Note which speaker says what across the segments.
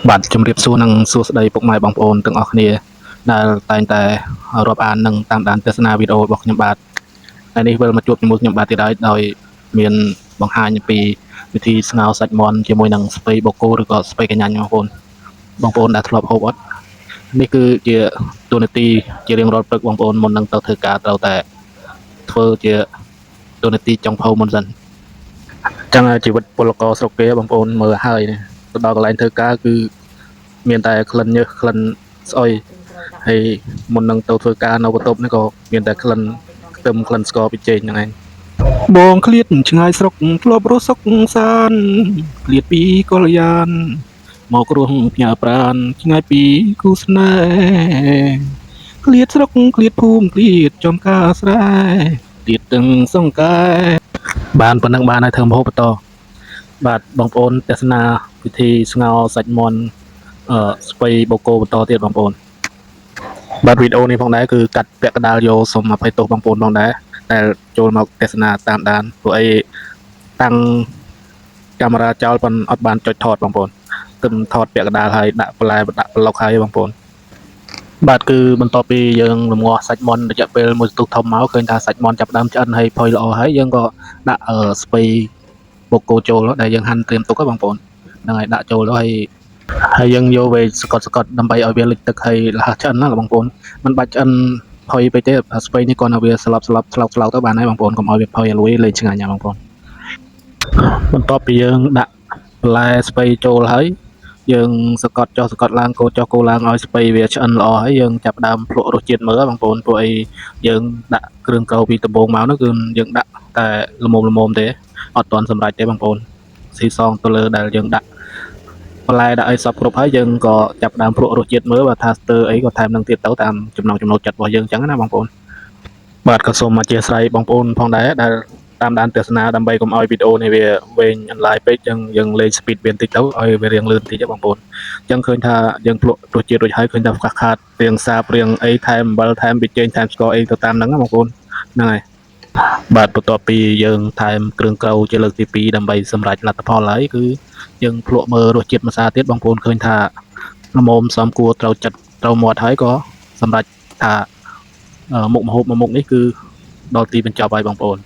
Speaker 1: បាទជំរាបសួរនិងសួស្តីពុកម៉ែបងប្អូនទាំងអស់គ្នាដែលតែងតែរាប់អាននិងតាមដានទស្សនាវីដេអូរបស់ខ្ញុំបាទថ្ងៃនេះវិលមកជួបជាមួយខ្ញុំបាទទៀតហើយដោយមានបង្ហាញអំពីវិធីស្ងោរសាច់មាន់ជាមួយនឹងស្ពៃបូកគោឬក៏ស្ពៃកញ្ញាញ់បងប្អូនបងប្អូនដែលធ្លាប់ហូបអត់នេះគឺជាតួនាទីជារៀងរាល់ព្រឹកបងប្អូនមុននឹងទៅធ្វើការត្រូវតែធ្វើជាតួនាទីចុងភៅមុនសិនចឹងជីវិតពលករស្រុកគេបងប្អូនមើលហើយនេះទៅដល់កន្លែងធ្វើការគឺ មានតែក្លិនញើសក្លិនស្អុយហើយមុននឹងទៅធ្វើការនៅបន្ទប់នេះក៏មានតែក្លិនខ្ទឹមក្លិនស្ករពីចេកហ្នឹងឯងបងឃ្លាតឆ្ងាយស្រុកធ្លាប់រស់សុកសានឃ្លាតពីកល្យានមករស់ផ្ញើប្រានឆ្ងាយពីគូស្នេហ៍ឃ្លាតស្រុកឃ្លាតភូមិឃ្លាតចំការស្រែឃ្លាតទាំងសង្កែបានប៉ុណ្ណឹងបានហើយធ្វើម្ហូបបន្តបាទបងប្អូនទស្សនាពិធីស្ងោរសាច់មាន់ អឺស្ពៃបូកូបន្តទៀតបងប្អូនបាទវីដេអូនេះផងដែរគឺកាត់ពាក់កណ្ដាលយកសូមអភ័យទោសបងប្អូនផងដែរដែលចូលមកទស្សនាតាមដានព្រោះអីតាំងកាមេរ៉ាចោលប៉ុនអត់បានចុចថតបងប្អូនទឹមថតពាក់កណ្ដាលហើយដាក់បន្លែដាក់ប្លុកហើយបងប្អូនបាទគឺបន្ទាប់ពីយើងរងាស់សាច់មាន់រយៈពេលមួយសន្ទុះធំមកឃើញថាសាច់មាន់ចាប់ផ្ដើមឆ្អិនហើយផុយល្អហើយយើងក៏ដាក់អឺស្ពៃបូកូចូលដែលយើងហាន់ត្រៀមទុកហ៎បងប្អូនហ្នឹងហើយដាក់ចូលទៅហើយ ហើយយើងយកវាសកត់សកត់ដើម្បីឲ្យវាលិចទឹកហើយលះឆ្អិនណាបងប្អូនមិនបាច់ឆ្អិនផុយពេកទេស្ពៃនេះគាត់ឲ្យវាស្លាប់ស្លាប់ស្លោកស្លោកទៅបានហើយបងប្អូនកុំឲ្យវាផុយឲ្យលួយលេងឆ្ងាញ់ណាបងប្អូនបន្ទាប់ពីយើងដាក់បន្លែស្ពៃចូលហើយយើងសកត់ចុះសកត់ឡើងកូរចុះកូរឡើងឲ្យស្ពៃវាឆ្អិនល្អហើយយើងចាប់ផ្ដើមភ្លក់រសជាតិមើលបងប្អូនព្រោះអីយើងដាក់គ្រឿងក្រៅពីដំបូងមកនោះគឺយើងដាក់តែល្មមល្មមទេអត់ទាន់សម្រេចទេបងប្អូនស៊ីសងទៅលើដែលយើងដាក់ បន្លែដាក់អីសពគ្រប់ហើយយើងក៏ចាប់ផ្ដើមភ្លក់រសជាតិមើលបើថាស្ទើរអីក៏ថែមនឹងទៀតទៅតាមចំណង់ចំណូលចិត្តរបស់យើងអញ្ចឹងណាបងប្អូនបាទក៏សូមអធិស្ឋានបងប្អូនផងដែរដែលតាមដានទស្សនាដើម្បីកុំឲ្យវីដេអូនេះវាវែងអន្លាយពេកអញ្ចឹងយើងលេង speed វាបន្តិចទៅឲ្យវារៀងលឿនបន្តិចបងប្អូនអញ្ចឹងឃើញថាយើងភ្លក់រសជាតិរួចហើយឃើញថាខ្វះខាតរៀងសាបរៀងអីថែមអំបិលថែមប៊ីចេងថែមស្ករអីទៅតាមហ្នឹងណាបងប្អូនហ្នឹងហើយបាទបន្ទាប់ពីយើងថែមគ្រឿងក្រៅជាលើកទី2ដើម្បីសម្រេចលទ្ធផលហើយគឺយើងភ្លក់មើលរសជាតិម្សាទៀតបងប្អូនឃើញថាល្មមសមគួរត្រូវចិត្តត្រូវមាត់ហើយក៏សម្រេចថាមុខម្ហូបមួយមុខនេះគឺដល់ទីបញ្ចប់ហើយបងប្អូន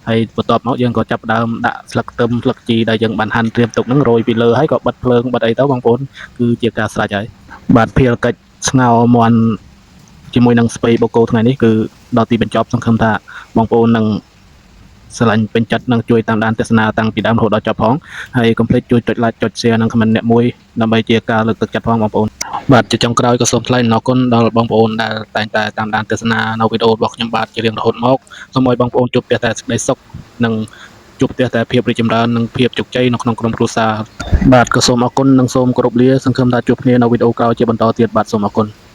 Speaker 1: ហើយបន្ទាប់មកយើងក៏ចាប់ផ្ដើមដាក់ស្លឹកខ្ទឹមស្លឹកជីដែលយើងបានហាន់ត្រៀមទុកហ្នឹងរោយពីលើហើយក៏បិទភ្លើងបិទអីទៅបងប្អូនគឺជាការស្រេចហើយបាទភារកិច្ចស្ងោរមាន់ជាមួយនឹងស្ពៃបូកូថ្ងៃនេះគឺដល់ទីបញ្ចប់សង្ឃឹមថាបងប្អូននឹងស្រឡាញ់ពេញចិត្តនិងជួយតាមដានទស្សនាតាំងពីដើមរហូតដល់ចប់ផងហើយកុំភ្លេចជួយចុច like ចុច share និង comment អ្នកមួយដើម្បីជាការលើកទឹកចិត្តផងបងប្អូនបាទជាចុងក្រោយក៏សូមថ្លែងអំណរគុណដល់បងប្អូនដែលតែងតែតាមដានទស្សនានៅវីដេអូរបស់ខ្ញុំបាទជារៀងរហូតមកសូមឲ្យបងប្អូនជួបផ្ទះតែសេចក្តីសុខនិងជួបផ្ទះតែភាពរីកចម្រើននិងភាពជោគជ័យនៅក្នុងក្រុមគ្រួសារបាទក៏សូមអរគុណនិងសូមគោរពលាសង្ឃឹមថាជួបគ្នានៅវីដេអូក្រោយជាបន្តទៀតបាទសូមអរគុណ។